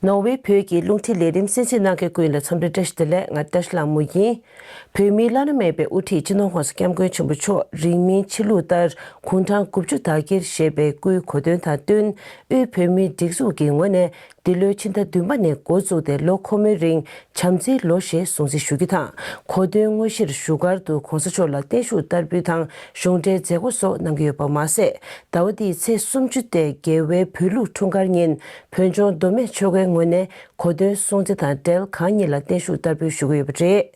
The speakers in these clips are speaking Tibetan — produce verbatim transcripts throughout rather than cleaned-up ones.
ནོར་ཝེ་བོད་ཀྱི་རླུང་འཕྲིན་ལས་རིམ་གསན་གཟིགས་གནང་མཁན་ཀུན་ལ་འཚམས་འདྲི་བཀྲ་ཤིས་བདེ་ལེགས། ང་བཀྲ་ཤིས་ལྷ་མོ་ཡིན། བོད་མིའི་བླ་ན་མེད་པའི་དབུ་ཁྲིད་སྤྱི་ནོར་༸གོང་ས་༸སྐྱབས་མགོན་ཆེན་པོ་མཆོག་རིང་མིན་ཕྱི་ལུགས་ལྟར་དགུང་གྲངས་དགུ་བཅུ་དག་བསྐྱེད་ཞེས་པའི་སྐུའི་གོ་སྟོན་དང་བསྟུན། དབུས་བོད་མིའི་སྒྲིག་འཛུགས་ཀྱི་ངོས་ནས་འདི་ལོའི་ཕྱི་ཟླ་བདུན་པ་ནས་འགོ་བཙུགས་ཏེ་ལོ་འཁོར་མོའི་རིང་བྱམས་བརྩེའི་ལོ་ཞེས་སྲུང་བརྩི་ཞུ་རྒྱུ་དང་། གོ་སྟོན་དངོས་གཞིར་བཞུགས་སྒར་དུ་༸གོང་ས་མཆོག་ལ་བརྟན་བཞུགས་བསྟར་འབུལ་དང་གཞུང་འབྲེལ་མཛད་སྒོ་སོགས་གནང་གི་ཡོད་པ་མ་ཟད། ཟླ་བ་འདིའི་ཚེས་སུམ་ཅུ་སྟེ་རྒྱལ་བའི་བོད་ལུགས་འཁྲུངས་སྐར་ཉིན་བོད་ལྗོངས་མདོ་སྨད་ཆོལ་ཁའི་ངོས་ནས་གོ་སྟོན་སྲུང་བརྩི་དང་འབྲེལ་གང་ཉིད་ལ་བརྟན་བཞུགས་བསྟར་འབུལ་ཞུ་གི་ཡོད་པ་རེད།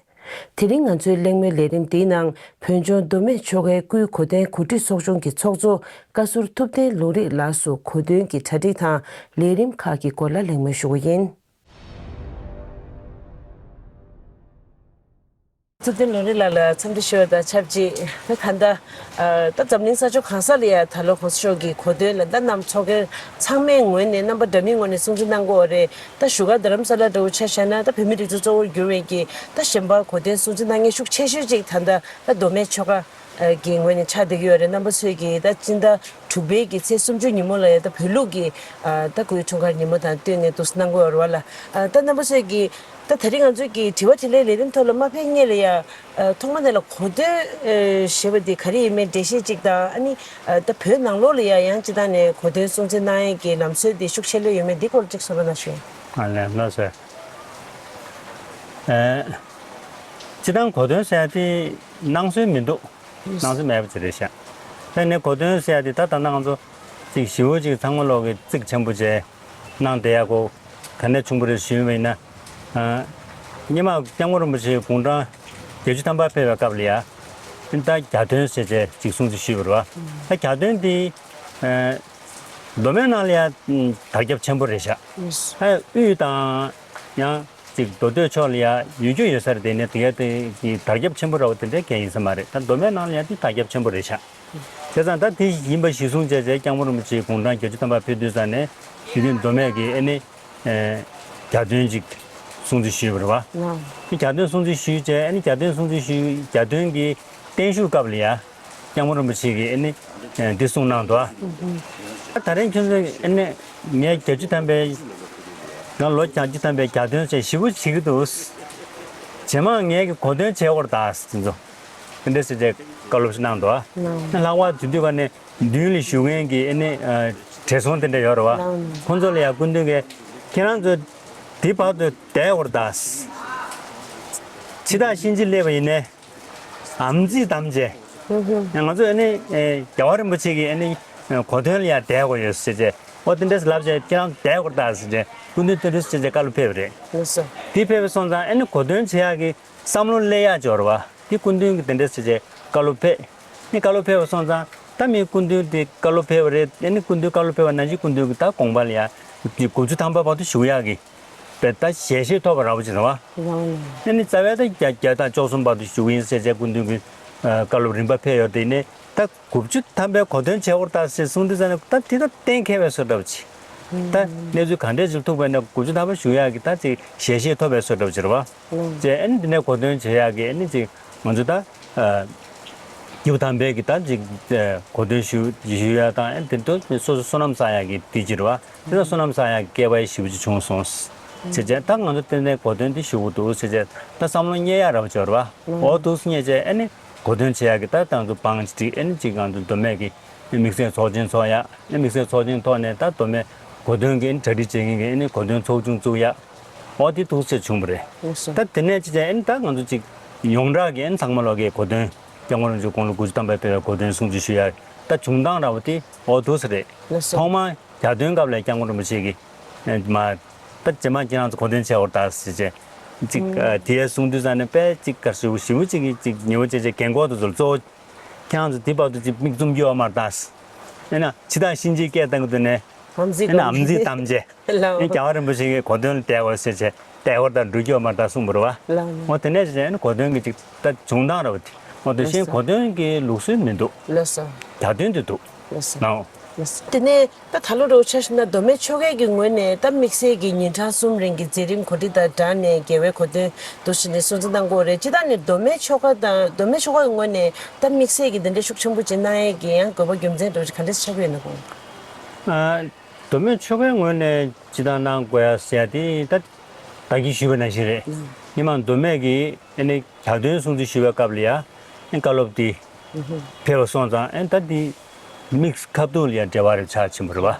དེ་རིང་ང་ཚོའི་གླེང་མོལ་ལས་རིམ་འདིའི་ནང་བོད་ལྗོངས་མདོ་སྨད་ཆོལ་ཁའི་སྐུའི་གོ་སྟོན་གོ་སྒྲིག་ཚོགས་ཆུང་གི་ཚོགས་གཙོ་བཀའ་ཟུར་ཐུབ་བསྟན་ལུང་རིགས་ལགས་སུ་གོ་སྟོན་གྱི་གྲ་སྒྲིག་དང་ལས་རིམ་ཁག་གི་སྐོར་ལ་གླེང་མོལ་ཞུ་གི་ཡིན། ཐུབ་བསྟན་ལུང་རིགས་ལགས་ལ་འཚམས་འདྲི་ཞུ་བ་དང་ཆབས་ཅིག་ད་ད་ལྟ་ད་འཛམ་གླིང་ས་ཕྱོགས་གང་ས་ལ་ཡ་ད་ལོ་༸གོང་ས་མཆོག་གི་གོ་སྟོན་ལ་ད་རྣམ་ཚོགས་ཁག་ཚང་མའི་ངོས་ནས་རྣམ་པ་འདྲ་མིན་ངོས་ནས་སྲུང་བརྩི་གནང་གི་ཡོད་རེད། ད་བཞུགས་སྒར་རྡ་རམ་ས་ལ་འདྲ་བོ་ཆ་བཞག་ན་ད་བོད་མི་སྒྲིག་འཛུགས་གཙོ་བོར་གྱུར་བའི་གི་ད་གཞན་པ་གོ་སྟོན་སྲུང་བརྩི་གནང་མཁན་ཤུགས་ཆེ་ཤོས་ཅིག་ད་ལྟ་ད་མདོ་སྨད་ཆོལ་ཁ་གི་ངོས་ནས་ཆགས་བསྡད་ཀྱི་ཡོད་རེད། རྣམ་པ་ཚོས་ཀྱིས་ད་སྤྱི་ཟླ་དྲུག་པའི་གི་ཚེས་སུམ་ཅུ་ཉིན་མོ་ལ་ཡ་ད་བོད་ལུགས་ཀྱི་ད་སྐུའི་འཁྲུངས་སྐར་ཉིན་མོ་དང་བསྟུན་ནས་འདུག་སེ་གནང་གི་ཡོད་རེད་བ་ལ། ད་རྣམ་པ་ཚོས་ཀྱིས་ད་ད་རིང་ང་ཚོས་ཀྱི་དྲི་བ་དྲིས་ལན་ལས་རིམ་ཐོག་ལ་མ་ཕེབས་སྔོན་ལ་ཡ། ཐོག་མ་དེ་ལ་གོ་སྟོན་ཞེས་པ་འདི་ག་རེ་ཡིན་མིན་འགྲེལ་བཤད་ཅིག་དང་ཨ་ནི་ད་བོད་ནང་ལོགས་ལ་ཡ་ཡང་སྤྱི་བཏང་ནས་གོ་སྟོན་སྲུང་བརྩི་གནང་ཡས་ཀྱི་ལམ་སྲོལ་འདི་ཤུགས་ཆེ་ལོས་ཡོད་མེད་འདི་སྐོར་ཅིག་གསུང་རོགས་གནང་ཞུ། ཨ་ལས་ལགས་སོ། ཨེ། སྤྱི་བཏང་གོ་སྟོན་ཟེར་ཡ་དེ་གནང་སྲོལ་མི་འདུག་གནང་སྲོལ་མེད་པ་ཅིག་རེད་ཤག་ད་ནས་གོ་སྟོན་ཟེར་ཡ་དེ་ད་ད་ལྟ་ང་ཚོ་ཅིག་ཞི་བོ་ཅིག་ཚང་མ་ལོག་གི་རྩིག་ཆེན་པོ་བྱས། གནང་བསྡད་ཡག་གོ། ག་ནས་བྱུང་བ་རེད་ཞུས་པ་ཡིན་ན། ཨ། སྔོན་མ་སྐྱབས་མགོན་རིན་པོ་ཆེ་དགུང་གྲངས་བརྒྱད་ཅུ་ཐམ་པ་ཕེབས་པའི་སྐབས་ལ་ཡ། ད་གྱ་སྟོན་ཟེར་བྱས་ཅིག་སྲུང་བརྩི་ཞུས་པ་རེད་བ། ད་གྱ་སྟོན་དེ། ཨ། མདོ་སྨད་ནང་ལ་ཡ་དར་ཁྱབ་ཆེན་པོ་རེད་ཤག་ཨ། དབུས་དང་ཡང་ཅིག་མདོ་སྟོད་ཕྱོགས་ལ་ཡ་ཡོད་རྒྱུ་ཡོད་ས་རེད། དེ་ནས་དེ་ག་དེ་གི་དར་ཁྱབ་ཆེན་པོ་ར་བ་དེ་འདྲའི་གང་ཡིན་ས་མ་རེད། ད་མདོ་སྨད་ནང་ལ་ཡ་དེ་དར་ཁྱབ་ཆེན་པོ་རེད་ཤག་བྱས་ཙང་ད་དེ་ཡིན་པ་གཞིར་བཟུང་བྱས་བྱས་སྐྱབས་མགོན་རིན་པོ་ཆེའི་དགུང་གྲངས་བརྒྱད་ཅུ་ཐམ་པ་ཕེབས་དུས་ཙང་ནས་དེ་དུས་མདོ་སྨད་ཀྱི་ཨ་ནི། ཨེ། གྱ་སྟོན་ཅིག་སྲུང་བརྩི་ཞུས་པ་རེད་བ། ཨ། དེ་གྱ་སྟོན་སྲུང་བརྩི་ཞུས་བྱས་ཨ་ནི་གྱ་སྟོན་སྲུང་བརྩི་ཞུས་གྱ་སྟོན་གྱི་བརྟན་བཞུགས་སྐབས་ལ་ཡ། སྐྱབས་མགོན་རིན་པོ་ཆེ་གིས་ཨ་ནི། ཨེ། འདི་གསུངས་གནང་འདུག་ཨ། ད་རིང་ཁྱོད་ཚོས་ཨ་ནི་ངས་བརྒྱད་ཅུ་ཐམ་པའི་ང་ལོ་བརྒྱད་ཅུ་ཐམ་པའི་གྱ་སྟོན་བྱས་ཞེ་པོ་བྱེད་ཀྱི་འདུག་རྗེས་མ་ངས་ཀྱི་གོ་སྟོན་བྱེད་དགོས་རེད་ད་དེ་ཚོ། དེ་འདྲ་ཟེར་བྱས་བཀའ་སློབ་ཞིག་གནང་འདུག་ཨ། ལྷག་པར་དེ་དུས་ཀ་ནས་མདུན་ལ་བཞུགས་མཁན་གྱི་ཨ་ནི་བགྲེས་སོང་དེ་འདྲ་ཡོད་རེད་བ། ཁོང་ཚོ་ལ་ཡང་སྐུ་མདུན་གྱིས་ཁྱེད་རང་ཚོ་འདི་བར་དུ་བསྡད་དགོས་རེད་ད། འཆི་བདག་གཤིན་རྗེ་སླེབས་པ་ཡིན་ནའི་ཨམ་རྩིས་བསྡམས་བྱས། ང་ཚོས་ཨ་ནི་རྒྱལ་བ་རིན་པོ་ཆེ་གི་ཨ་ནི་གོ་སྟོན་ལ་ཡང་བསྡད་དགོས་ཡོད་ཟེར་བྱས། ཨོ་དེ་འདྲ་ཟེར་ལབ་བྱས་ཁྱེད་རང་བསྡད་དགོས་རེད་ད་ཟེར་བྱས་སྐུ་མདུན་དེ་འདྲ་ཟེར་བྱས་བཀའ་སློབ་ཕེབས་པ་རེད། དེ་ཕེབས་པ་སོང་ཙང་ཨ་ནི་གོ་སྟོན་བྱེད་ཡག་གི་བསམ་བློ་སླེབས་ཡག་ཅིག་ཡོད་རེད་བ། དེ་སྐུ་མདུན་གྱིས་དེ་འདྲ་ཟེར་བྱས་བཀའ་སློབ་ཕེབས། ནི་བཀའ་སློབ་ཕེབས་པ་སོང་ཙང་ད་མི་སྐུ་མདུན་དེ་བཀའ་སློབ་ཕེབས་པ་རེད། ཨ་ནི་སྐུ་མདུན་བཀའ་སློབ་ཕེབས་པ་ནང་བཞིན་སྐུ་མདུན་གྱི་ད་དགོངས་པ་ལ་ཡ་དགུ་བཅུ་ཐམ་པ་བར་དུ་བཞུགས་ཡག་གི་བས་ད་ཞལ་བཞེས་ཐོབ་པ་ར་བ་ཅིག་རེད་བ། ཨ་ནི་རྩ་བའི་ད་བརྒྱ་བརྒྱ་དང་བཅུ་གསུམ་བར་དུ་བཞུགས་ཡིན་ཟེར་བྱས་སྐུ་མདུན་གྱི་བཀའ་སློབ་རིམ་པ་ཕེབས་ཡོད་དེ་ནི་ད་དགུ་བཅུ་ཐམ་པའི་གོ་སྟོན་བྱེད་དགོས་རེད་ད་ཟེར་གསུངས་དུས་ཙང་ནས་ད་དེ་ད་གཏན་འཁེལ་བའི་བཟོ་འདྲ་བ་ཅིག་ད་གནས་ཚུལ་གང་འདྲས་ཅིག་ཐུག་པ་ཡིན་ན་དགུ་བཅུ་ཐམ་པ་བཞུགས་ཡག་གི་ད་ཅིག་ཞལ་བཞེས་ཐོབ་པའི་བཟོ་འདྲ་བ་ཅིག་རེད་བ། ཅེས་ཨ་ནི་འདི་ནས་གོ་སྟོན་བྱེད་ཡག་གི་ཨ་ནི་ཅིག་ང་ཚོ་ད་ཨ་སྐྱེས་བུ་དམ་པའི་གི་ད་ཅིག་ཨ་གོ་སྟོན་ཞུ་ཞུ་ཡག་དང་ཨ་ནི་དེ་ཚོ་སོ་སོ་བསོད་ནམས་བསགས་ཡག་གི་དུས་ཅིག་རེད་བ། དེ་ལ་བསོད་ནམས་བསགས་ཡག་གི་སྐལ་བ་ཞེ་པོ་ཅིག་བྱུང་སོང་། ཟེར་བྱས་ད་ང་ཚོ་ཏན་ཏན་གོ་སྟོན་འདི་ཞུ་དགོས་འདུག་ཟེར་བྱས་ད་བསམ་བློ་རྙེད་ཡག་ར་བ་ཅིག་ཡོད་རེད་བ། འོ་འདུག་སེ་རྙེད་བྱས་ཨ་ནི་གོ་སྟོན་བྱེད་ཡག་གི་ད་ང་ཚོ་བང་ཅིག་ཨ་ནི་ཅིག་ང་ཚོ་མདོ་སྨད་ཀྱི་དམིགས་བསལ་ཚོགས་ཆེན་ཚོགས་ཡག་ཨ་ནི་དམིགས་བསལ་ཚོགས་ཆེན་ཐོག་ནས་ད་མདོ་སྨད་གོ་སྟོན་གྱི་ཨ་ནི་གྲ་སྒྲིག་བྱེད་མཁན་གྱི་ཨ་ནི་གོ་སྟོན་ཚོགས་ཆུང་བཙུགས་ཡག་འོ་དེ་འདུག་སེ་བྱུང་བ་རེད། ད་དེ་ནས་ཅི་བྱས་ཨ་ནི་ད་ང་ཚོ་ཅིག་ཡོངས་གྲགས་ཀྱི་ཨ་ནི་ཚང་མ་ལོག་གི་གོ་སྟོན་སྐྱབས་མགོན་རིན་པོ་ཆེ་དགུང་ལོ་དགུ་བཅུ་ཐམ་པ་ཕེབས་པའི་གོ་སྟོན་སྲུང་བརྩི་ཞུ་ཡག་ད་བྱུང་སྟངས་ར་བ་དེ་འོ་འདུག་སེ་རེད། ཐོག་མར་གྱ་སྟོན་སྐབས་ལ་སྐྱབས་མགོན་རིན་པོ་ཆེ་གིས་མ་ད་རྗེས་མ་ཁྱེད་རང་ཚོ་གོ་སྟོན་བྱེད་དགོས་རེད་ད་ཟེར་བྱས་ཅིག་དེ་ཡས་གསུང་དུས་ཙང་ནས་དཔེ་ཅིག་དཀར་ཞེ་པོ་ཞེ་པོ་ཅིག་གིས་ཅིག་ཉེ་བོ་བྱས་བྱས་རྒན་གོག་དེ་ཚོ་ལ་གཙོ་བོ་ཁྱེད་རང་ཚོ་དེ་བར་དུ་ཅིག་མིག་བཙུམ་རྒྱུ་ཡོད་མ་རེད་ད། ཨེ་ན་འཆི་བདག་གཤིན་རྗེའི་སྐད་བཏང་གི་འདུག་ནས་ཨམ་ཨེ་ན་ཨམ་རྩིས་བསྡམས་བྱས་ཨེ་ན་རྒྱལ་བ་རིན་པོ་ཆེ་གིས་གོ་སྟོན་ལ་བསྡད་དགོས་ཟེར་བྱས་བསྡད་དགོས་རེད་ད་འགྲོ་རྒྱུ་ཡོད་མ་རེད་ད་གསུངས་པ་རེད་བ། འོ་དེ་ནས་བྱས་ཨེ་ན་གོ་སྟོན་གྱི་ཅིག་ད་བྱུང་སྟངས་རེད་བ་དེ། འོ་དེ་བཞིན་གོ་སྟོན་གྱི་ལུགས་སྲོལ་མི་འདུག་གྱ་སྟོན་དེ་འདུག་ལགས་སོ། ནའོ། ལགས་སོ། དེ་ནས་ད་ད་ལོ་འདྲ་བོ་ཆ་བཞག་ན་མདོ་སྨད་ཆོལ་ཁའི་གི་ངོས་ནས་ད་དམིགས་བསལ་གྱི་ཉིན་གྲངས་གསུམ་རིང་གི་མཛད་རིམ་གོ་སྒྲིག་དང་སྦྲགས་ནས་རྒྱལ་བའི་གོ་སྟོན་འདུག་སེ་ནས་སྲུང་བརྩི་གནང་གི་ཡོད་རེད། སྤྱིར་བཏང་ནས་མདོ་སྨད་ཆོལ་ཁ་དང་མདོ་སྨད་ཆོལ་ཁ་གི་ངོས་ནས་ད་དམིགས་བསལ་གྱི་འདི་འདྲའི་ཤུགས་ཆེན་པོ་ཅིག་གནང་ཡས་ཀྱི་ཡང་དགོས་པ་རྒྱུ་མཚན་འདྲ་བོ་ཅིག་ག་འདྲས་ཆགས་ཀྱི་ཡོད་ན་གོ། ཨ། མདོ་སྨད་ཆོལ་ཁའི་ངོས་ནས་སྤྱི་བཏང་གནང་དགོས་ཡ་ཟེར་ཡ་དེ་ད་ད་གིན་ཞུས་པ་ནང་བཞིན་རེད། སྔོན་མ་མདོ་སྨད་ཀྱི་ཨ་ནི་གྱ་སྟོན་སྲུང་བརྩི་ཞུ་བའི་སྐབས་ལ་ཡ་ཨ་ནི་བཀའ་སློབ་དེ་ཕེབས་པ་སོང་ཙང་ཨ་ནི་ད་དེ་དམིགས་ཁ་ཐུག་ལ་ཡ་འབྲེལ་བ་རེ་ཆགས་ཕྱིན་པ་རེད་བ། ཨ་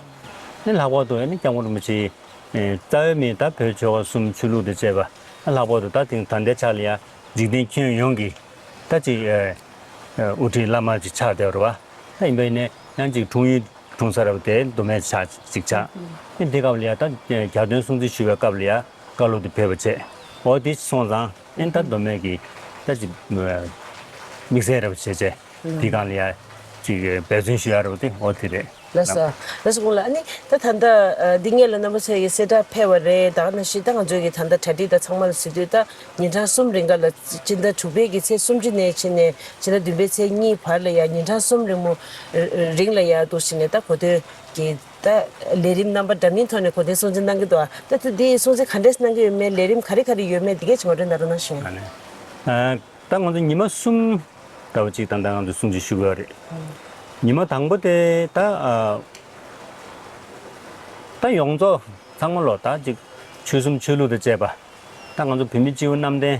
ནི་ལྷག་པར་དུ་ཨ་ནི་སྐྱབས་མགོན་རིན་པོ་ཆེ་རྩ་བའི་མིང་ད་བོད་ཆོལ་ཁ་གསུམ་ཆོས་ལུགས་དང་བཅས་པ་ཨ་ལྷག་པར་དུ་ད་དེང་ད་ལྟའི་ཆ་ལ་ཡ་འཇིག་རྟེན་ཁྱོན་ཡོངས་ཀྱི་ད་ཅིག་དབུ་ཁྲིད་བླ་མ་ཅིག་ཆགས་བསྡད་པ་རེད་བ། ད་ཡིན་པ་ཡིན་ནའི་ཡང་ཅིག་འཁྲུངས་ཡུལ་འཁྲུངས་ས་ར་བ་དེ་མདོ་སྨད་ཆགས་ཅིག་ཆགས། ཨེ་འདི་སྐབས་ལ་ཡ་ད་གྱ་སྟོན་སྲུང་བརྩི་ཞུ་བའི་སྐབས་ལ་ཡ་བཀའ་སློབ་དེ་ཕེབས་པ་བྱས། འོ་དེ་སོང་ཙང་ཨེ་ད་མདོ་སྨད་ཀྱི་ད་ཅིག་དམིགས་བསལ་ར་བ་བྱས་བྱས་དེ་སྒང་ལ་ཡ་ཅིག་འབད་བརྩོན་ཞུ་ཡ་ར་བ་དེ་འོ་དེ་རེད། ལགས་སོ། ལགས་སོ་སྐུ་ངོ་ལགས། ཨ་ནི་ད་ད་ལྟ་འདི་སྔོན་ལ་རྣམ་པ་ཚོས་ཀྱི་གསལ་བསྒྲགས་ཕེབས་པ་རེད། ད་ག་ནང་བཞིན་ད་ང་ཚོས་ཀྱི་ད་ལྟ་གྲ་སྒྲིག་ད་ཚང་མ་ལ་གཟིགས་དུས་ད་ཉིན་གྲངས་གསུམ་རིང་ག་ལ་སྤྱི་ཟླ་དྲུག་པའི་གི་ཚེས་སུམ་ཅུ་ནས་ཕྱིན་ནས་ཕྱི་ཟླ་བདུན་པའི་ཚེས་གཉིས་བར་ལ་ཡ་ཉིན་གྲངས་གསུམ་རིང་མོ་རིང་ལ་ཡ་འདུག་ཕྱིན་ནས་ད་གོ་སྟོན་གྱི་ད་ལས་རིམ་རྣམ་པ་འདྲ་མིན་ཐོག་ནས་གོ་སྟོན་སྲུང་བརྩི་གནང་གི་འདུག་ད་ལྟ་འདི་སྲུང་བརྩི་ག་འདྲས་གནང་གི་ཡོད་མེད་ལས་རིམ་ག་རེ་ག་རེ་ཡོད་མེད་འདི་གས་ཅིག་ངོ་སྤྲོད་གནང་རོགས་གནང་ཞུ། ད་ང་ཚོ་ཉི་མ་གསུམ་འདྲ་བོ་ཅིག་ད་ལྟ་ང་ཚོ་སྲུང་བརྩི་ཞུ་གི་ཡོད་རེད། ཉི་མ་དང་པོ་དེ་ད་ཨ་ད་ཡོངས་རྫོགས་ཚང་མ་ལོ་ད་ཅིག་ཆོལ་གསུམ་ཆོས་ལུགས་དང་བཅས་པ་ད་ང་ཚོ་བོད་མི་སྤྱི་བོ་གནམ་བསྟན་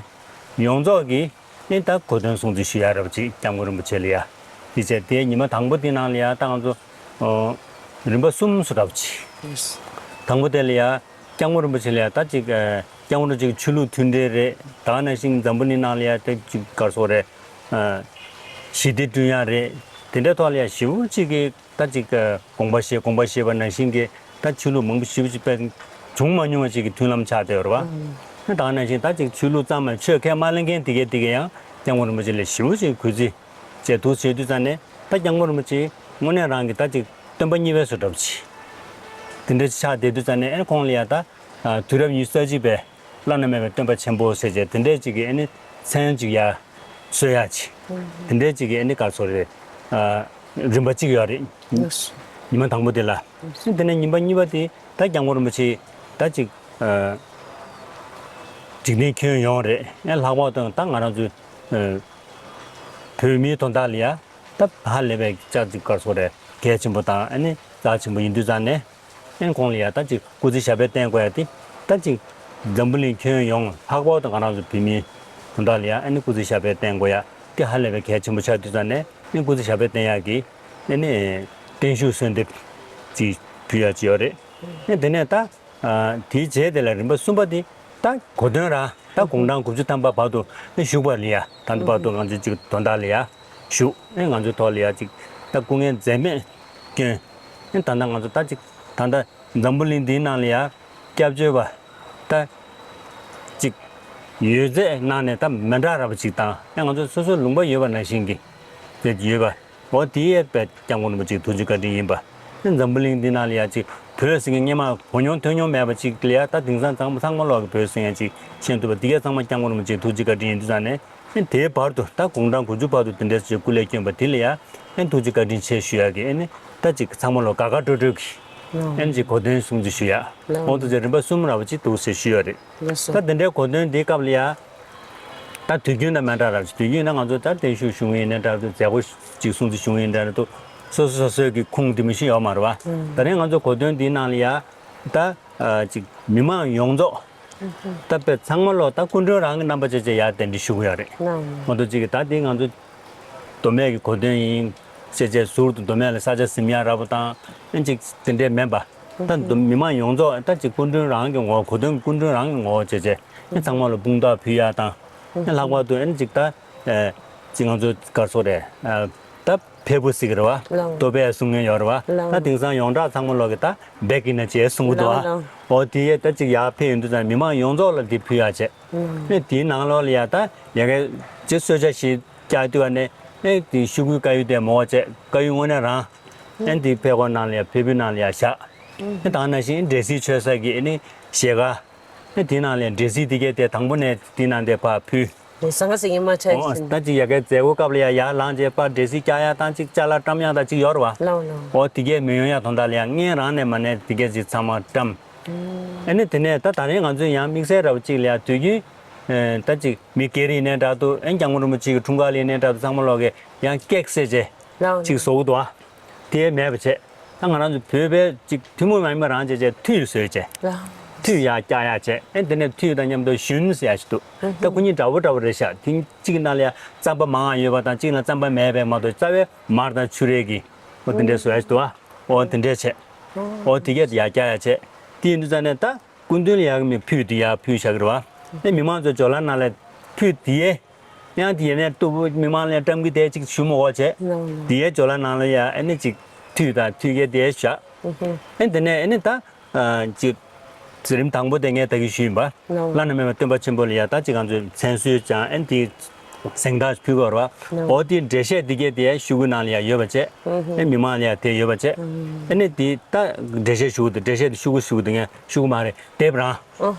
ཡོངས་རྫོགས་ཀྱིས་ནི་ད་གོ་སྟོན་སྲུང་བརྩི་ཞུ་ཡ་འདྲ་བོ་ཅིག་སྐྱབས་མགོན་རིན་པོ་ཆེ་ལ་ཡ། དེ་བྱས་དེ་ཉི་མ་དང་པོ་དེ་ནང་ལ་ཡ་ད་ང་ཚོ་ཨོ་རིམ་པ་གསུམ་སུ་འདྲ་བོ་ཅིག་དང་པོ་དེ་ལ་ཡ་སྐྱབས་མགོན་རིན་པོ་ཆེ་ལ་ཡ་ད་ཅིག་ཨ་སྐྱབས་མགོན་རིན་པོ་ཆེ་གི་ཆོས་ལུགས་མཐུན་འབྲེལ་རེད། ད་ག་ནང་བཞིན་འཛམ་བུ་གླིང་ནང་ལ་ཡ་ད་ཅིག་ག་རེ་ཟེར་དགོས་རེད། ཨ་ཞི་བདེ་བསྐྲུན་ཡ་རེད། དེ་འདྲའི་ཐོག་ལ་ཡ་ཞེ་པོ་ཅིག་གི་ད་ཅིག་ཨ་དགོངས་པ་བཞེས་དགོངས་པ་བཞེས་པ་ནང་བཞིན་གྱི་ད་ཆོས་ལུགས་མང་པོ་ཞེ་པོ་ཅིག་དཔེ་བྱུང་མ་མྱོང་བ་ཅིག་གི་མཐུན་ལམ་ཆགས་བསྡད་ཡོད་རེད་བ། ཨ་ད་ག་ནང་བཞིན་ད་ཅིག་ཆོས་ལུགས་གཙང་མ་ཆོས་ཁས་མ་ལེན་མཁན་དེ་གས་དེ་གས་ཡང་སྐྱབས་མགོན་རིན་པོ་ཆེ་ལ་ཞེ་པོ་ཅིག་གུས་བརྩི་བྱས་འདུག་བྱས་དུས་ཙང་ནས་ད་སྐྱབས་མགོན་རིན་པོ་ཆེ་དངོས་གནས་རང་གི་ད་ཅིག་སྟོན་པ་གཉིས་པའི་བཟོ་འདྲ་བོ་ཅིག་དེ་འདྲ་ཆགས་བསྡད་དུས་ཙང་ནས་ཨེ་ཁོང་ལ་ཡ་ད་དུས་རབས་ཉི་ཤུ་རྩ་གཅིག་པའི་བླ་ན་མེད་པའི་སྟོན་པ་ཆེན་པོ་ཟེར་བྱས་དེ་འདྲས་ཅིག་གི་ཨེ་ནི་མཚན་ཅིག་ཡ་གསོལ་ཡ་ཅིག་དེ་འདྲས་ཅིག་གི་ཨེ་ནི་ག་རེ་ཟེར་དགོས་རེད། རིམ་པ་གཅིག་ཡོད་རེད། ཉི་མ་དང་པོ་དེ་ལ། དེ་ནས་ཉི་མ་གཉིས་པ་དེ་ད་སྐྱབས་མགོན་རིན་པོ་ཆེ་ད་ཅིག་འཇིག་རྟེན་ཁྱོན་ཡོངས་རེད། ཨེ་ལྷག་པར་དུ་ད་ང་རང་ཚོའི་བོད་མིའི་དོན་དག་ལ་ཡ་ད་ཧ་ལས་པའི་ཅག་ཅིག་ག་རེ་ཟེར་དགོས་རེད། གལ་ཆེན་པོ་དང་ཨེ་ནི་རྩ་ཆེན་པོ་ཡིན་དུས་ཙང་ནས་ཨེ་ནི་ཁོང་ལ་ཡ་ད་ཅིག་སྐུ་ཚེ་ཞབས་པད་བརྟན་དགོས་ཡ་དེ་ད་ཅིག་འཛམ་བུ་གླིང་ཁྱོན་ཡོངས་ལྷག་པར་དུ་ང་རང་ཚོ་བོད་མིའི་དོན་དག་ལ་ཡ་ཨེ་ནི་སྐུ་ཚེ་ཞབས་པད་བརྟན་དགོས་ཡ་དེ་ཧ་ལས་པའི་གལ་ཆེན་པོ་ཆགས་དུས་ཙང་ནས་ཨེ་ནི་སྐུ་ཚེ་ཞབས་པད་བརྟན་ཡ་གི་ཨེ་ནི་བརྟན་བཞུགས་གསོལ་འདེབས་ཅིག་ཕུལ་ཡ་ཅིག་ཡོད་རེད། ཨེ་དེ་ནས་ད་ཨ་དེའི་རྗེས་དེ་ལ་རིམ་པ་གསུམ་པ་དེ་ད་གོ་སྟོན་ར་ད་དགུང་གྲངས་དགུ་བཅུ་ཐམ་པ་བར་དུ་ཨེ་བཞུགས་པ་ལ་ཡ་ད་ལྟ་བར་དུ་ང་ཚོའི་ཅིག་དོན་དག་ལ་ཡ་བཞུགས་ཨེ་ང་ཚོའི་ཐོག་ལ་ཡ་ཅིག་ད་སྐུ་ངལ་འཛེམས་མེད་བསྐྱོན། ཨེ་ད་ལྟ་ང་ཚོ་ད་ཅིག་ད་ལྟ་འཛམ་བུ་གླིང་འདིའི་ནང་ལ་ཡ་སྐྱབས་བཅོལ་བ་ད་ཅིག་ཡོད་ཚད་ནང་ནས་ད་མི་འདྲ་ར་བ་ཅིག་དང་ཨེ་ང་ཚོ་སོ་སོའི་ལུང་པ་ཡོད་པ་ནང་བཞིན་གྱི་དེ་ཡོད་པ། འོ་དེ་ཡས་པའི་སྐྱབས་མགོན་རིན་པོ་ཆེའི་ཐུགས་རྗེ་བཀའ་དྲིན་ཡིན་པ། འཛམ་བུ་གླིང་འདི་ནང་ལ་ཡ་ཅིག་བོད་ཟེར་མཁན་སྔོན་མ་གོ་མྱོང་ཐོས་མྱོང་མེད་པ་ཅིག་ལ་ཡ་ད་དེང་སང་ཚང་མ་ཚང་མ་ལོག་གི་བོད་ཟེར་མཁན་ཅིག་ཤེས་ཐུབ་པ་འདི་གས་ཚང་མ་སྐྱབས་མགོན་རིན་པོ་ཆེའི་ཐུགས་རྗེ་བཀའ་དྲིན་ཡིན་དུས་ཙང་ནས་ཨེ་དེའི་བར་དུ་ད་དགུང་གྲངས་དགུ་བཅུ་བར་དུ་དེ་འདྲའི་ཅིག་སྐུ་ལས་བསྐྱོན་པ་དེ་ལ་ཡ་ཨེ་ཐུགས་རྗེ་བཀའ་དྲིན་ཆེ་ཞུ་ཡ་གི་ཨེ་ནི་ད་ཅིག་ཚང་མ་ལོག་དགའ་དགའ་སྤྲོ་སྤྲོ་གི་ཨེ་ནི་ཅིག་གོ་སྟོན་སྲུང་བརྩི་ཞུ་ཡ། འོ་དུ་ཚེ་རིམ་པ་གསུམ་ར་བ་ཅིག་འདུག་ཟེར་ཞུ་ཡ་རེད། ད་དེ་འདྲའི་གོ་སྟོན་འདིའི་སྐབས་ལ་ཡ། ད་དུས་རྒྱུན་དང་མི་འདྲ་རབས་ཅིག་དུས་རྒྱུན་ན་ང་ཚོ་ད་བརྟན་བཞུགས་ཞུ་ཡིན་ནའི་འདྲ་འདུག་མཛད་སྒོ་ཅིག་སྲུང་བརྩི་ཞུ་ཡིན་འདྲ་འདུག་སོ་སོ་སོ་སོའི་གི་ཁུངས་དེ་མི་ཤེས་ཡོད་མ་རེད་བ། ད་རིང་ང་ཚོ་གོ་སྟོན་འདིའི་ནང་ལ་ཡ་ད་ཅིག་མི་མང་ཡོངས་རྫོགས་ད་དཔེ་ཚང་མ་ལོ་ད་སྐུ་མགྲོན་རང་གི་རྣམ་པ་བྱས་བྱས་ཡར་གདན་འདྲེན་ཞུ་གི་ཡོད་རེད། མ་གཏོགས་ཅིག་གི་ད་དེ་ང་ཚོ་མདོ་སྨད་ཀྱི་གོ་སྟོན་ཡིན་ཞེས་བྱས་ཟུར་དུ་མདོ་སྨད་ལ་ས་ཆ་ཟིན་ཡ་ར་བ་དང་ཨེ་ཅིག་དེ་འདྲས་མིན་པ། ད་མི་མང་ཡོངས་རྫོགས་ད་ཅིག་སྐུ་མགྲོན་རང་གི་ངོ་བོ་གོ་སྟོན་གྱི་སྐུ་མགྲོན་རང་གི་ངོ་བོ་བྱས་བྱས་ཨེ་ཚང་མ་ལ་དཔུང་རྟགས་ཕུལ་ཡ་དང་། ཨེ་ལྷག་པར་དུ་ཨེ་ཅིག་ད་ཨེ་ཅིག་ང་ཚོ་ག་རེ་ཟེར་དགོས་རེད། ཨ་ད་ཕེབས་བུ་ཟེར་གི་རེད་བ། ལགས། ལྟོ་ཕད་གསུང་མཁན་ཡོད་རེད་བ། ལགས། ད་དེང་སང་ཡོངས་གྲགས་ཚང་མ་ལོག་གི་ད་བེག་ཡིན་ན་ཅེས་གསུང་གི་འདུག་ལགས་ཨ། ལགས། འོ་དེ་ཡས་ད་ཅིག་ཡར་ཕེབས་ཡོང་དུས་ཙང་མི་མང་ཡོངས་རྫོགས་ལ་དེ་ཕུལ་ཡ་བྱས། ཨེ་དེའི་ནང་ལོགས་ལ་ཡ་ད་ཡ་གི་ཅིག་གསོལ་ཇ་ཞིག་བཀྱག་དུས་བ་ནས་ཨེ་དེ་ཤོག་གུའི་དཀར་ཡོལ་དེ་མོ་བ་བྱས་དཀར་ཡོལ་དངོས་གནས་རང་ཨེ་དེ་ཕེབས་སྒོ་ནང་ལ་ཡ་ཕེབས་བུའི་ནང་ལ་ཡ་བཞག་ཨེ་ད་ནང་བཞིན་འབྲས་སིལ་མཆོད་ས་གི་ཨེ་ནི་ཞལ་ཁ། ཨེ་དེའི་ནང་ལ་འབྲས་སིལ་དེ་གས་དེ་དང་པོ་ནས་དེའི་ནང་དེ་ཕར་ཕུལ། རེད་ཟང་ངེ་ཟིང་ངེ་མ་ཆགས་ཨོ་ཟིན། ད་ཅིག་ཡ་གའི་མཛད་སྒོ་སྐབས་ལ་ཡ་ཡར་ལངས་རྗེས་ཕར་འབྲས་སིལ་བཀྱག་ཡ་དང་ཅིག་ཅ་ལག་བཀྲམ་ཡ་དང་ཅིག་ཡོད་རེད་བ། ལགས་ལགས། ཨོ་དེ་གས་མི་ཡོང་ཡ་དོན་དག་ལ་ཡ་ངས་རང་ནས་མ་ནས་དེ་གས་ཅིག་ཚང་མ་བཀྲམ། ཨེ་ནི་དེ་ནས་ད་ད་རིང་ང་ཚོས་ཡང་དམིགས་བསལ་འདྲ་བོ་ཅིག་ལ་ཡ་དུས་རྒྱུན་ཨེ་ད་ཅིག་མི་སྒེར་ཡིན་ནའི་འདྲ་འདུག་ཨེ་སྐྱབས་མགོན་རིན་པོ་ཆེ་གི་འཁྲུངས་སྐར་ལ་ཡིན་ནའི་འདྲ་འདུག་ཚང་མ་ལོག་གི་ཡང་ཀེག་བཟོས་རྗེས་ལགས་ཅིག་བཟོ་གི་འདུག་ཨ། དེ་མེད་པ་བྱས། ད་ང་རང་ཚོ་བོད་པའི་ཅིག་ཐུན་མོང་མ་ཡིན་པ་རང་བྱས་བྱས་ཐུད་བཟོས་བྱས། ལ། ཐུད་ཡར་བཀྱག་ཡག་བྱས། ཨེ་དེ་ནས་ཐུད་དང་མཉམ་དུ་ཞུན་ཟེར་ཡག་ཞིག་འདུག་ད་ཁོ་གཉིས་འདྲ་པོ་འདྲ་པོ་རེད་ཤག་དེ་གཅིག་གི་ནང་ལ་ཡ་རྩམ་པ་མང་ཡོད་པ་དང་གཅིག་ལ་རྩམ་པ་མེད་པའི་མ་གཏོགས་རྩ་བའི་མར་དང་ཆུ་རེད་ཀྱི། ཨོ་དེ་འདྲས་བཟོ་ཡག་ཞིག་འདུག་ཨ། ཨོ་དེ་འདྲས་བྱས། ཨོ་དེ་གས་ཡར་བཀྱག་ཡག་བྱས། དེ་ཡིན་དུས་ཙང་ནས་ད་སྐུ་མདུན་ལ་ཡག་མི་ཕུད་དེ་ཡར་ཕུད་བཞག་གི་རེད་བ། ཨེ་མི་མང་ཚོ་ཇོ་ལ་ནང་ལ་ཕུད་དེ་ཡས། ཡང་དེ་ཡས་ནས་སྟུག་པོ་མི་མང་ལ་བཀྲམ་གི་དེ་གཅིག་ཞུ་མོ་འོ་བྱས། ལའོ་ལའོ། དེ་ཡས་ཇོ་ལ་ནང་ལ་ཡ་ཨེ་ནི་གཅིག་ཐུད་དང་ཐུད་གས་དེ་ཡས་བཞག་ཨེ་དེ་ནས་ཨེ་ནི་ད། ཅིག་འཛིན་རིམ་དང་པོ་དེ་ངས་ད་གིན་ཞུས་ཡིན་པ། ལའོ། བླ་ན་མེད་པ་སྟོན་པ་ཆེན་པོ་ལ་ཡ་ད་ཅིག་ང་ཚོས་མཚན་གསོལ་ཅང་ཨེ་དེ་གཟེངས་རྟགས་ཕུལ་དགོས་རེད་བ། ལའོ། འོ་དེ་འགྲེལ་བཤད་དེ་གས་དེ་ཡ་ཤོག་གུ་ནང་ལ་ཡ་ཡོད་པ་བྱས། ཨེ་མི་མང་ལ་ཡ་དེ་ཡོད་པ་བྱས། ཨེ་ནི་དེ་ད་འགྲེལ་བཤད་ཤོག་གུ་དེ་འགྲེལ་བཤད་དེ་ཤོག་གུ་ཤོག་གུ་དེ་ངས་ཤོག་གུ་མ་རེད་དེབ་རང་།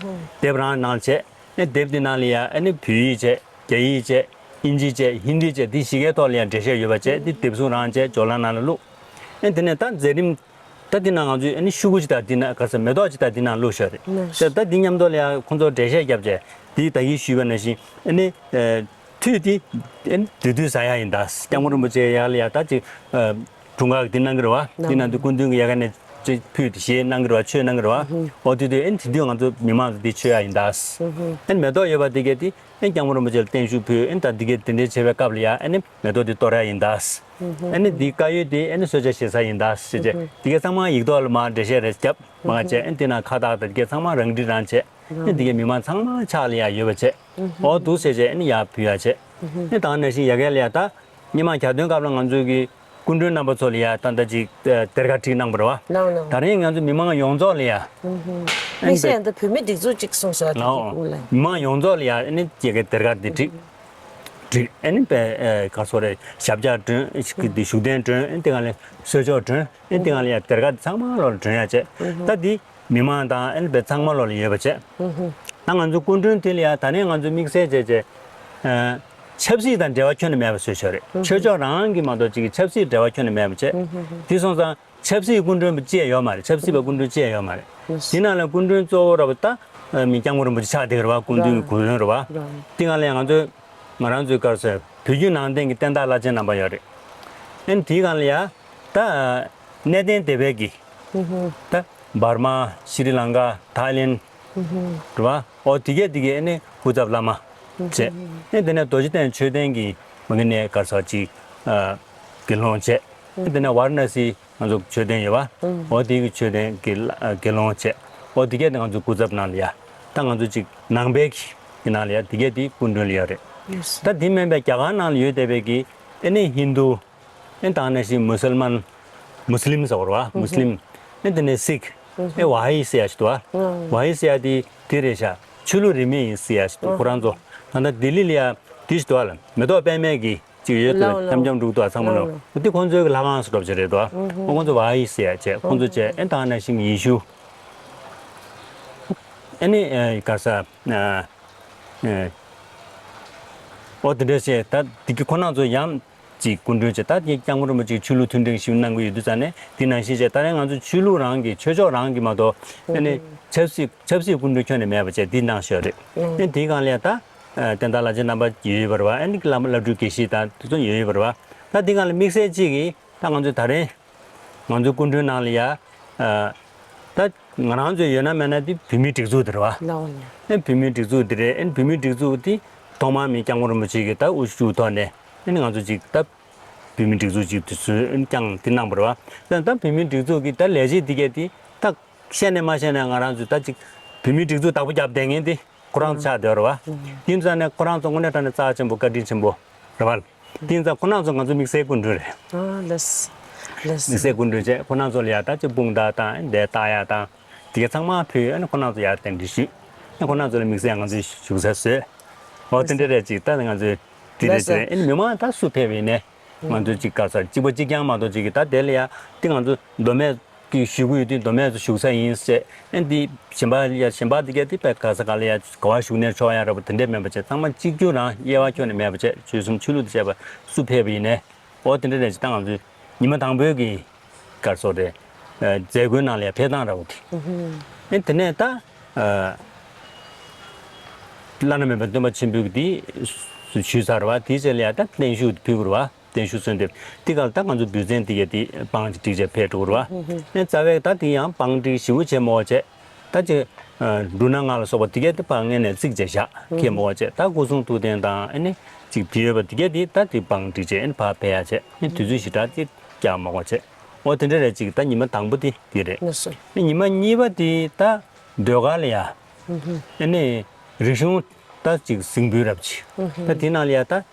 དེབ་རང་ནང་བྱས། ཨེ་དེབ་དེ་ནང་ལ་ཡ་ཨེ་ནི་བོད་ཡིག་བྱས། རྒྱ་ཡིག་བྱས། དབྱིན་ཇི་བྱས། ཧིན་དི་བྱས། དེ་བཞི་གའི་ཐོག་ལ་ཡང་འགྲེལ་བཤད་ཡོད་པ་བྱས། དེ་དེབ་གཟུགས་རང་བྱས་ཇོ་ལ་ནང་ལ་བླུགས། ཨེ་དེ་ནས་ད་མཛད་རིམ། ད་འདི་ན་ང་ཚོས་ཨེ་ནི་ཤོག་གུ་ཅིག་དང་འདི་ན་ག་ས་མེ་ཏོག་ཅིག་དང་འདི་ན་བླུགས་ཤག་རེད། ད་ད་འདི་མཉམ་དུ་ལ་ཡང་ཁོང་ཚོར་འགྲེལ་བཤད་བརྒྱབ་བྱས། འདི་ད་གིན་ཞུས་པ་ནང་བཞིན་ཨེ་ནི། ཐུད་འདི། ཨེ་ནི་དུས་དུས་ཟ་ཡག་ཡིན་ད། སྐྱབས་མགོན་རིན་པོ་ཆེ་ཡག་ལ་ཡ་ད་ཅིག་དུང་དཀར་འདི་གནང་གི་རེད་བ། འདི་ནང་དུ་སྐུ་མདུན་གྱི་ཡ་ག་ནས་ཅིག་ཕུད་དེ་བཞེས་གནང་གི་རེད་བ། མཆོད་གནང་གི་རེད་བ། འོ་དུས་དུས་ཨེ་ནི་དེ་དུས་ང་ཚོ་མི་མང་ཚོ་འདི་མཆོད་ཡག་ཡིན་ད། ཨེ་ནི་མེ་ཏོག་ཡོད་པ་འདི་གས་དེ་ཨེ་ནི་སྐྱབས་མགོན་རིན་པོ་ཆེ་ལ་བརྟན་བཞུགས་ཕུལ། ཨེ་ནི་ད་འདི་གས་དེ་འདྲའི་བྱེད་པའི་སྐབས་ལ་ཡ་ཨེ་ནི་མེ་ཏོག་འདི་གཏོར་ཡག་ཡིན་ད། ཨེ་ནི་འདི་དཀར་ཡོལ་འདི་ཨེ་ནི་གསོལ་ཇ་བཞེས་ས་ཡིན་ད་ཟེར་བྱས། འདི་གས་ཚང་མ་ཡིག་ཐོག་ལ་མར་འགྲེལ་བཤད་རེ་བརྒྱབ་མ་བྱས། ཨེ་ནི་འདི་ན་ཁ་བཏགས་དང་འདི་གས་ཚང་མ་རང་འགྲིག་རང་བྱས། ཨེ་ནི་འདི་གས་མི་མང་ཚང་མ་ཕྱག་ལ་ཡ་ཡོད་པ་བྱས། འོ་འདུག་ཟེར་བྱས་ཨེ་ནི་ཡར་ཕུལ་ཡག་བྱས། ཨེ་ནི་ད་ནང་བཞིན་ཡ་ག་ལ་ཡ་ད། སྔོན་མ་གྱ་སྟོན་སྐབས་ལ་ང་ཚོའི་གི་སྐུ་མགྲོན་རྣམ་པ་ཚོ་ལ་ཡ་ད་ལྟ་ཅིག་ཨ་སྡེར་ཁ་བསྒྲིགས་གནང་བ་རེད་བ། ལའོ་ལའོ། ད་རིང་ང་ཚོ་མི་མང་ཡོངས་རྫོགས་ལ་ཡ། ཨ་ནི་དམིགས་བསལ་ཡང་ད་བོད་མི་སྒྲིག་འཛུགས་ཅིག་གསུངས་སོང་། ད་ལའོ། དེ་གུང་ལ་མི་མང་ཡོངས་རྫོགས་ལ་ཡ་ཨ་ནི་ཅིག་གི་སྡེར་ཁ་འདི་བསྒྲིགས། བསྒྲིགས་ཨ་ནི་པའི་ཨ་ག་སོ་རེ་ཞབས་བཀྱག་སྒྲོན་ཞིག་གི་འདི་བཞུགས་གདན་སྒྲོན་ཨ་ནི་དེ་ག་ལ་གསོལ་ལྕོག་སྒྲོན་ཨ་ནི་དེ་ག་ལ་ཡ་སྡེར་ཁ་འདི་ཚང་མ་ལོག་ལ་སྒྲོན་ཡག་བྱས། ད་འདི་མི་མང་དང་ཨ་ནི་པའི་ཚང་མ་ལོག་ལ་ཡོད་པ་བྱས། ད་ང་ཚོ་སྐུ་མགྲོན་དེ་ལ་ཡ་ད་ནས་ང་ཚོ་དམིགས་བསལ་བྱས་བྱས། ཨ་ཆབ་སྲིད་དང་འབྲེལ་བ་ཁྱོན་ནས་མེད་པ་བཟོས་ཤག་རེད། ཆོས་ཕྱོགས་རང་གི་མ་གཏོགས་ཅིག་གི་ཆབ་སྲིད་འབྲེལ་བ་ཁྱོན་ནས་མེད་པ་བྱས། དེ་སོང་ཙང་ཆབ་སྲིད་སྐུ་མགྲོན་པོ་བཅས་ཡོད་མ་རེད། ཆབ་སྲིད་པ་སྐུ་མགྲོན་བཅས་ཡོད་མ་རེད། དེ་ནང་ལ་སྐུ་མགྲོན་གཙོ་བོ་ར་བ་ད་མི་སྐྱབས་མགོན་རིན་པོ་ཆེ་ཆགས་བསྡད་ཀྱི་རེད་བ། སྐུ་མདུན་གྱི་གུ་ལོན་རེད་བ། དེ་སྒང་ལ་ཡང་ང་ཚོས་ང་རང་ཚོའི་སྐབས་སུ་བོད་བརྒྱུད་ནང་བསྟན་གྱི་བསྟན་བདག་བླ་ཆེན་རྣམ་པ་ཡོད་རེད། ཨ་ནི་དེའི་སྒང་ལ་ཡ་ད་གནས་བརྟན་སྡེ་པའི་གི་ད་འབར་མ་ཤྲི་ལང་ཀ་ཐའི་ལེན་རེད་བ། ཨོ་དེ་གས་དེ་གས་ཨ་ནི་སྐུ་ཚབ་བླ་མ་བྱས། ཨ་ནི་དེ་ནས་རྡོ་རྗེ་གདན་ཆོས་ལྡན་གྱི་མ་གི་ནས་གར་ས་ཅིག་དགེ་སློང་བྱས། ཨ་ནི་དེ་ནས་ཝཱ་ར་ཎ་སི་ང་ཚོ་ཆོས་ལྡན་ཡོད་བ། ཨོ་དེ་གི་ཆོས་ལྡན་གྱི་དགེ་སློང་བྱས། ཨོ་དེ་གས་དེ་ང་ཚོ་སྐུ་ཚབ་ནང་ལ་ཡ་ད་ང་ཚོ་ཅིག་ནང་པའི་གི་ནང་ལ་ཡ་དེ་གས་དེ་སྐུ་མགྲོན་ལ་ཡ་རེད། ད་དེ་མིན་པའི་རྒྱ་གར་ནང་ལ་ཡོད་བསྡད་པའི་གི་ཨ་ནི་ཧིན་དུ། ཨེ་དང་ནང་བཞིན་མུ་སུལ་མན། མུ་སི་ལིམ་ཟེར་བ་རེད་བ། མུ་སི་ལིམ། ཨེ་དེ་ནས་སིག་ཨེ་ཝ་ཧི་ཟེར་ཡ་ཞིག་འདུག་བ། ཝ་ཧི་ཟེར་ཡ་དེ་དེ་རེད་ཤག་ཆོས་ལུགས་རིས་མེད་ཡིན་ཟེར་ཡ་ཞིག་འདུག་ཁོ་རང་ཚོ་ད་ལྟ་ལྡི་ལི་ལ་ཡ་དེ་ཞིག་འདུག་བ་ལ། མེ་ཏོག་པད་མའི་གི་ཅིག་ཡོད་དུ་ལའོ་ལའོ། འཆམ་འཆམ་འགྲོ་གི་འདུག་བ། ཚང་མ་ལོ་ལའོ་ལའོ། དེ་ཁོང་ཚོའི་གི་ལྷ་ཁང་སུ་འགྲོ་བྱེད་རེད་འདུག་བ། ཁོང་ཚོ་ཝ་ཧི་ཟེར་ཡ་བྱས། ཁོང་ཚོ་བྱས་ཨེ་དང་ནང་བཞིན་ཡེ་ཤུ། ཨེ་ནི་ཨེ་ག་ས་ཨ་ཨེ་ཨོ་དེ་འདྲ་བྱས། ད་དེ་གི་ཁོ་རང་ཚོ་ཡང་ཅིག་སྐུ་མགྲོན་བྱས། ད་དེ་སྐྱབས་མགོན་རིན་པོ་ཆེ་ཆོས་ལུགས་མཐུན་སྒྲིལ་ཞིག་གནང་གི་ཡོད་དུས་ཙང་ནས་དེ་ནང་བཞིན་བྱས། ད་རེས་ང་ཚོ་ཆོས་ལུགས་རང་གི་ཆོས་ཕྱོགས་རང་གི་མ་གཏོགས་ཨེ་ནི་ཆབ་སྲིད་ཆབ་སྲིད་སྐུ་མགྲོན་ཁྱོན་ནས་མེད་པ་བྱས་དེ་གནང་ཤོག་རེད། ཨེ་དེའི་སྒང་ལ་ཡ་ད་བསྟན་བདག་བླ་ཆེན་རྣམ་པ་ཡོད་ཡོད་པ་རེད་བ། ཨེ་ནི་བླ་མ་བླ་སྤྲུལ་དགེ་བཤེས་དང་དེ་ཚོ་ཡོད་ཡོད་པ་རེད་བ། ད་དེའི་སྒང་ལ་དམིགས་བསལ་གཅིག་གིས་ད་ང་ཚོ་ད་རེས། ང་ཚོའི་སྐུ་མགྲོན་ནང་ལ་ཡ། ཨ་ད་ང་རང་ཚོའི་ཡོད་ན་མེད་ན་དེ་བོད་མིའི་སྒྲིག་འཛུགས་དེ་རེད་བ། ལའོ་ལ། ཨེ་བོད་མིའི་སྒྲིག་འཛུགས་དེ་རེད། ཨེ་བོད་མིའི་སྒྲིག་འཛུགས་དེ་ཐོག་མར་མི་སྐྱབས་མགོན་རིན་པོ་ཆེ་གིས་ད་དབུ་བཞུགས་ཐོག་ནས་ཨེ་ང་ཚོ་ཅིག་ད་བོད་མིའི་སྒྲིག་འཛུགས་ཅིག་དེ་ཚོས་ཨེ་བསྐྱངས་དེ་གནང་བ་རེད་བ། ད་ད་བོད་མིའི་སྒྲིག་འཛུགས་ཀྱི་ད་ལས་བྱེད་དེ་གས་དེ་ད་བཤད་ནས་མ་བཤད་ནས་ང་རང་ཚོས་ད་ཅིག་བོད་མིའི་སྒྲིག་འཛུགས་བདག་པོ་རྒྱབ་བསྡད་མཁན་དེ། ཁོ་རང་ཆགས་བསྡད་རེད་བ། ཡིན་ཙང་ནས་ཁོ་རང་ཚོ་དངོས་གནས་དྲང་གནས་རྩ་ཆེན་པོ་བཀའ་དྲིན་ཆེན་པོ་རེད་བ། དེ་ཡིན་ཙང་ཁོ་རང་ཚོ་ང་ཚོ་དམིགས་བསལ་སྐུ་མགྲོན་རེད། ཨ་ལེས། ལེས། དམིགས་བསལ་སྐུ་མགྲོན་བྱས། ཁོ་རང་ཚོ་ལ་ཡ་ད་ཅིག་དཔུང་རྟགས་དང་དེ་ལྟ་ཡ་དང་དེ་ག་ཚང་མ་ཕུལ། ཨ་ནི་ཁོ་རང་ཚོ་ཡར་གདན་འདྲེན་ཞུས། ཨ་ཁོ་རང་ཚོ་ལ་དམིགས་བསལ་ང་ཚོས་བཞུགས་ས་བཟོས། འོ་དེ་འདྲ་རེད། ཅིག་ད་ང་ཚོས་དེ་རེད་ཟེར། ཨ་ནི་མི་མང་ད་སུ་ཕེབས་པ་ཡིན་ནའི་ང་ཚོ་ཅིག་ག་ས་གཅིག་པ་གཅིག་རྐྱང་མ་གཏོགས་ཅིག་གི་ད་དེ་ལ་ཡ་དེ་ང་ཚོ་མདོ་སྨད། གི་བཞུགས་ཀྱི་ཡོད་དུས་མདོ་སྨད་དུ་བཞུགས་ས་ཡིན་ཟེར། ཨེ་འདི་གཞན་པ་ཡ་གཞན་པ་འདི་གས་འདི་དཔེ་ག་ས་ག་ལ་ཡ་ག་བ་བཞུགས་ནས་ཆོག་ཡ་ར་བ་དེ་འདྲས་མེད་པ་བྱས། ཚང་མ་གཅིག་གྱུར་རང་དབྱེ་བ་ཁྱོན་ནས་མེད་པ་བྱས། ཆོལ་གསུམ་ཆོས་ལུགས་དང་བཅས་པ་སུ་ཕེབས་པ་ཡིན་ནའི། འོ་དེ་འདྲས་རེད། ཅིག་ད་ང་ཚོའི་ཉི་མ་དང་པོའི་གི་གར་སོགས་རེད། མཛད་སྒོའི་ནང་ལ་ཡ་ཕེབས་སྟངས་ར་བ་དེ། ཨེ་དེ་ནས་ད་བླ་ན་མེད་པའི་སྟོན་པ་ཆེན་པོའི་གི་དེ་ཞུས་ཚར་བ་དེའི་རྗེས་ལ་ཡ་ད་བརྟན་བཞུགས་ཕུལ་དགོས་ར་བ། གདན་ཞུ་གསོལ་འདེབས་དེ་ག་ལ་ད་ང་ཚོ་འབུལ་ཚན་དེ་ག་དེ་བང་ཅིག་བསྒྲིགས་བྱས་ཕེབས་འགྲོ་གི་རེད་བ། ཨེ་རྩ་བའི་ད་དེ་ཡང་བང་བསྒྲིགས་ཞིབ་པོ་བྱས་མ་བྱས། ད་ཅིག་འབྲུ་སྣ་ལྔ་ལ་སོགས་པ་དེ་གས་དེ་ཕར་སྔོན་ནས་བརྩིགས་བྱས་བཞག་ཁེ་མོ་བ་བྱས། ད་སྐུ་གསུང་ཐུགས་རྟེན་དང་ཨ་ནི་ཅིག་དེ་ཡོད་པ་དེ་གས་དེ་ད་དེ་བང་བསྒྲིགས་བྱས་ཨ་ནི་ཕར་ཕེབས་ཡ་བྱས། ཨ་ནི་དུས་ཚོད་ཞེ་དྲག་ཅིག་བཀྱག་མ་དགོས་བྱས། འོ་དེ་འདྲ་རེད། ཅིག་ད་ཉི་མ་དང་པོ་དེ་དེ་རེད། ལགས་སོ། ཨ་ཉི་མ་གཉིས་པ་དེ་ད་ཟློས་གར་ལ་ཡ་ཨ་ནི་རིག་གཞུང་ད་ཅིག་གཟིགས་འབུལ་རབ་ཅིག་ད་དེ་ནང་ལ་ཡ་ད་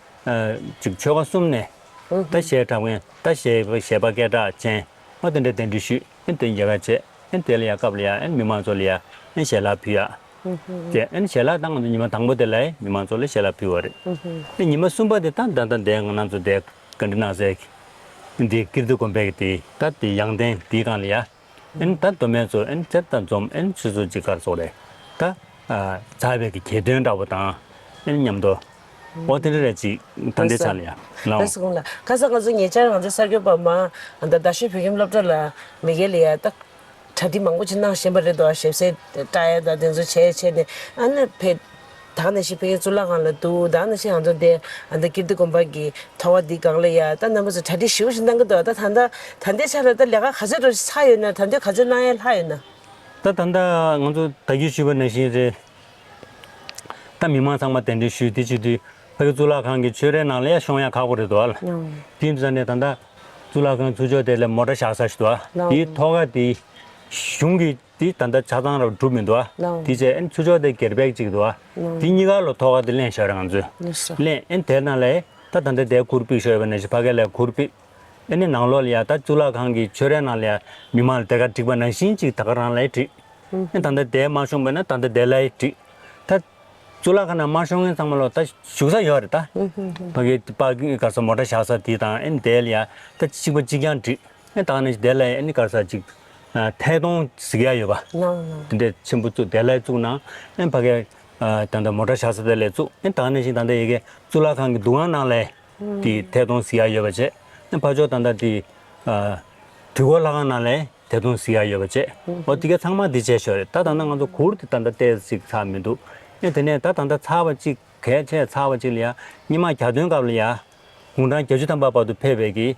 ཅིག་ཆོལ་ཁ་གསུམ་ནས་ད་གཞས་འཁྲབ་མཁན་ད་གཞས་གཞས་པ་སྐད་གྲགས་ཅན། ཨ་དེ་འདྲ་གདན་འདྲེན་ཞུས། ཨ་དེ་མཇལ་ཁ་བྱས། ཨ་དེ་ལ་ཡ་སྐབས་ལ་ཡ་ཨ་མི་མང་ཚོ་ལ་ཡ་ཨ་ཞལ་ལག་ཕུལ་ཡ། དེ་ཨ་ཞལ་ལག་ད་ང་ཚོ་ཉི་མ་དང་པོ་དེ་ལ་ཡ་མི་མང་ཚོ་ལ་ཞལ་ལག་ཕུལ་བ་རེད། ཨ་ཉི་མ་གསུམ་པ་དེ་ད་ད་ད་འདས་ང་རང་ཚོ་འདས་བཀའ་འདྲི་གནང་སའི་འདི་ཀིརྟི་དགོན་པའི་གི་དེ་ད་དེ་ཡང་སྟེང་དེའི་སྒང་ལ་ཡ། ཨ་ད་མདོ་སྨད་ཚོ་ཨ་ཅེར་ད་འཛོམས། ཨ་ཆུ་ཚོད་གཅིག་གར་སོགས་རེད་ད། ཚར་བའི་གི་གྱེར་འདོན་འདྲ་པོ་དང་ཨ་མཉམ་དུ། འོ་དེ་འདྲ་རེད། ཅིག་ད་ལྟའི་ཆ་ལ་ཡ་ལགས་སོ། ལགས་སོ། ཁོང་ལ་ཁ་སང་ང་ཚོ་ཉེ་ཆར་ང་ཚོ་གསར་འགོད་པ་མ་ད་རྡ་ཤོད་བོད་ཁྱིམ་སློབ་གྲྭ་ལ་མི་སྒེར་ལ་ཡ་ད་གྲ་སྒྲིག་མང་པོ་ཅིག་གནང་བཞིན་པ་རེད་དོ། ཞབས་སེ་སྐྲ་ཡ་ད་དེ་ཚོ་བྱས་བྱས་ནས་ཨ་ནི་ཕེབས། ད་ནང་བཞིན་ཕ་གི་གཙུག་ལག་ཁང་ལ་འདུག་ད་ནང་བཞིན་ང་ཚོ་འདི་ཨ་ད་ཀིརྟི་དགོན་པ་གི་ཐོག་ཁ་འདི་སྒང་ལ་ཡ་ད་རྣམ་པ་ཚོ་གྲ་སྒྲིག་ཞེ་པོ་ཞིག་གནང་གི་འདུག་ད་ད་ད་ད་ལྟའི་ཆ་ལ་ད་ལས་ཀ་ག་ཚོད་འགྲོ་ཚར་ཡོད་ན། ད་ལྟ་ག་ཚོད་གནང་ཡ་ལྷག་ཡོད་ན། ད་ད་ལྟ་ང་ཚོ་ད་གིན་ཞུས་པ་ནང་བཞིན་རེད། ད་མི་མང་ཚང་མ་གདན་འདྲེན་ཞུས་དེ་བྱེད་དུས་ཕ་གི་གཙུག་ལག་ཁང་གི་ཆོས་རའི་ནང་ལ་ཡ་ཤོང་ཡ་ཁག་པོ་རེད་འདུག་ཨ་ལ། དེ་འདྲ་ནས་ད་ལྟ་གཙུག་ལག་ཁང་ཚུར་ཕྱོགས་དེ་ལ་མོ་ཊ་བཞག་ས་ཞིག་འདུག་ཨ། དེའི་ཐོག་ཁ་དེ་གཞུང་གི་དེ་ད་ལྟ་ཆ་ཚང་ར་གྲུབ་མི་འདུག་ཨ། དེ་བྱས་ཨ་ནི་ཚུར་ཕྱོགས་དེ་སྒེར་པའི་ཅིག་འདུག་ཨ། དེ་གཉིས་ཀ་ལ་ཐོག་ཁ་དེ་ལེན་བཞག་རེད་ང་ཚོས། ལེན་ཨ་ནི་དེ་ནང་ལ་ད་ད་ལྟ་དེ་གུར་ཕུབ་བཞག་ཡོད་པ་ནང་བཞིན་ཕ་གི་ལ་གུར་ཕུབ། ཨ་ནི་ནང་ལོགས་ལ་ཡ་ད་གཙུག་ལག་ཁང་གི་ཆོས་རའི་ནང་ལ་ཡ་མི་མང་ལ་དེ་ག་བསྒྲིགས་པ་ནང་བཞིན་ཅིག་ད་ག་རང་ལ་ཡ་བསྒྲིགས། ཨ་ནི་ད་ལྟ་དེ་མ་ཤོང་བས་ན་ད་ལྟ་དེ་ལ་ཡ་བསྒྲིགས། ད་གཙུག་ལག་ཁང་ནང་མ་ཤོང་མཁན་ཚང་མ་ལོ་ད་བཞུགས་ས་ཡོད་རེད་ད། ཕ་གི་པ་ག་ས་མོ་ཊ་བཞག་ས་དེ་དང་ཨ་ནི་དེ་ལ་ཡ་ད་གཅིག་པ་གཅིག་རྐྱང་བསྒྲིགས། ཨ་ནི་ད་ནི་དེ་ལ་ཡ་ཨ་ནི་ག་ས་ཅིག་ཐད་གཏོང་གཟིགས་ཡ་ཡོད་པ། དེ་འདྲའི་ཆེན་པོ་བཙུགས་དེ་ལ་ཡ་བཙུགས་ན་ཨ་ནི་ཕ་གི་ད་ལྟ་མོ་ཊ་བཞག་ས་དེ་ལ་ཡ་བཙུགས། ཨ་ནི་ད་ནི་བཞིན་ད་ལྟ་ཡ་གི་གཙུག་ལག་ཁང་གི་འདུ་ཁང་ནང་ལ་ཡ། དེ་ཐད་གཏོང་གཟིགས་ཡ་ཡོད་པ་བྱས། ཨ་ཕར་ཕྱོགས་ད་ལྟ་དེ་ཨ་དུས་འཁོར་ལྷ་ཁང་ནང་ལ་ཐད་གཏོང་གཟིགས་ཡ་ཡོད་པ་བྱས། འོ་དེ་ག་ཚང་མ་དེ་བྱས་ཤོག་རེད། ད་ད་ལྟ་ང་ཚོ་གུར་དེ་ད་ལྟ་ཏོག་ཙམ་ཚར་མི་འདུག་ཨེ་དེ་ནས་ད་ད་ལྟ་ཚར་བ་གཅིག་གལ་ཆེ་ཚར་བ་གཅིག་ལ་ཡ་སྔོན་མ་གྱ་སྟོན་སྐབས་ལ་ཡ་དགུང་གྲངས་བརྒྱད་ཅུ་ཐམ་པ་བར་དུ་ཕེབས་པའི་གི་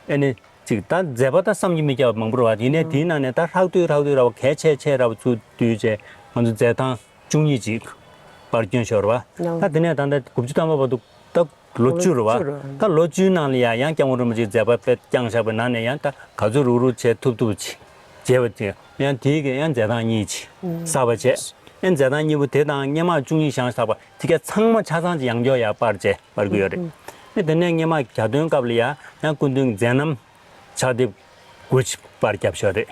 ཨེ་ནི་ཅིག་ད་མཛད་པ་ད་བསམ་གྱིས་མི་ཁྱབ་པ་མང་པོ་རེད་བ། ཡིན་ནའི་དེའི་ནང་ནས་ད་ལྷག་བསྡུས་ལྷག་བསྡུས་ར་བ་གལ་ཆེ་ཆེ་ར་བ་ཚུར་བསྡུས་བྱས་ང་ཚོ་མཛད་ཐེངས་བཅུ་གཉིས་ཅིག་པར་བསྐྱོན་ཤོར་བ། ད་དེ་ནས་ད་ལྟ་དགུ་བཅུ་ཐམ་པ་བར་དུ་ད་ལོ་བཅུ་རེད་བ། ད་ལོ་བཅུའི་ནང་ལ་ཡང་ཡང་སྐྱབས་མགོན་རིན་པོ་ཆེས་མཛད་པ་དཔེ་བསྐྱངས་བཞག་པའི་ནང་ནས་ཡང་ད་ག་ཚོད་རུག་རུག་བྱས་ཐུབ་ཐུབ་བྱས་བྱས་པ་དེ་ཡང་དེའི་གི་ཡང་མཛད་ཐེངས་གཉིས་ཅིག་གསར་པ་བྱས། ཡང་མཛད་ཐེངས་གཉིས་པོ་དེ་དང་སྔོན་མ་བཅུ་གཉིས་བཞེངས་བཞག་པ་དེ་ག་ཚང་མ་ཆ་ཚང་ཅིག་ཡང་བསྐྱར་ཡར་པར་བྱས་པར་གི་ཡོད་རེད། ཨེ་དེ་ནས་སྔོན་མ་གྱ་སྟོན་སྐབས་ལ་ཡང་ཡང་སྐུ་མདུན་མཛད་རྣམ་ཕྱག་དེབ་དགུ་ཅིག་པར་བརྒྱབ་ཤོག་རེད།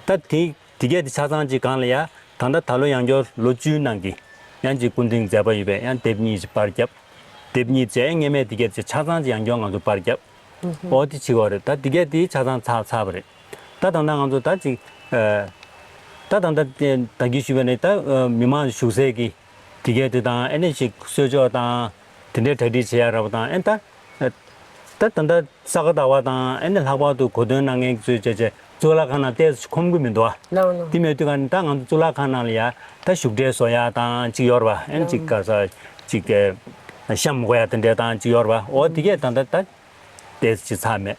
ད་དེ་དེ་གས་དེ་ཆ་ཚང་ཅིག་སྒང་ལ་ཡ་ད་ལྟ་ད་ལོ་ཡང་བསྐྱར་ལོ་བཅུའི་ནང་གི་ཡང་ཅིག་སྐུ་མདུན་མཛད་པ་ཡོད་པའི་ཡང་དེབ་གཉིས་ཅིག་པར་བརྒྱབ། དེབ་གཉིས་བྱས་སྔོན་མའི་དེ་གས་དེ་ཆ་ཚང་ཅིག་ཡང་བསྐྱར་ང་ཚོ་པར་བརྒྱབ། འོ་དེ་བྱེད་དགོས་རེད། ད་དེ་གས་དེ་ཆ་ཚང་ཚར་ཚར་བ་རེད། ད་ད་ལྟ་ང་ཚོ་ད་ཅིག་ད་ད་ལྟ་ད་གིན་ཞུས་པ་ནི་ད་མི་མང་བཞུགས་སའི་གི་དེ་གས་དེ་དང་ཨེ་ནི་ཞིག་གསོལ་ལྕོག་དང་དེ་འདྲའི་གྲ་སྒྲིག་བྱེད་ཡ་ར་བ་དང་ཨེ་ད་ད་ད་ལྟ་ས་ག་ཟླ་བ་དང་ཨེ་ནི་ལྷག་པར་དུ་གོ་སྟོན་གནང་མཁན་ཚོས་བྱས་བྱས་གཙུག་ལག་ཁང་ནང་ཏོག་ཙམ་ཁོམ་གི་མི་འདུག་ཨ། དེ་མེད་དུས་ག་ནི་ད་ང་ཚོ་གཙུག་ལག་ཁང་ནང་ལ་ཡ་ད་བཞུགས་གྲལ་བཟོ་ཡ་དང་ཅིག་ཡོད་ར་བ། ཨེ་ནི་ཅིག་ག་ས་ཅིག་གཤམ་འགོ་ཡ་དེ་འདྲ་དང་ཅིག་ཡོད་ར་བ། འོ་དེ་གས་ད་ད་ད། ཏོག་ཙམ་ཅིག་ཚར་མེད།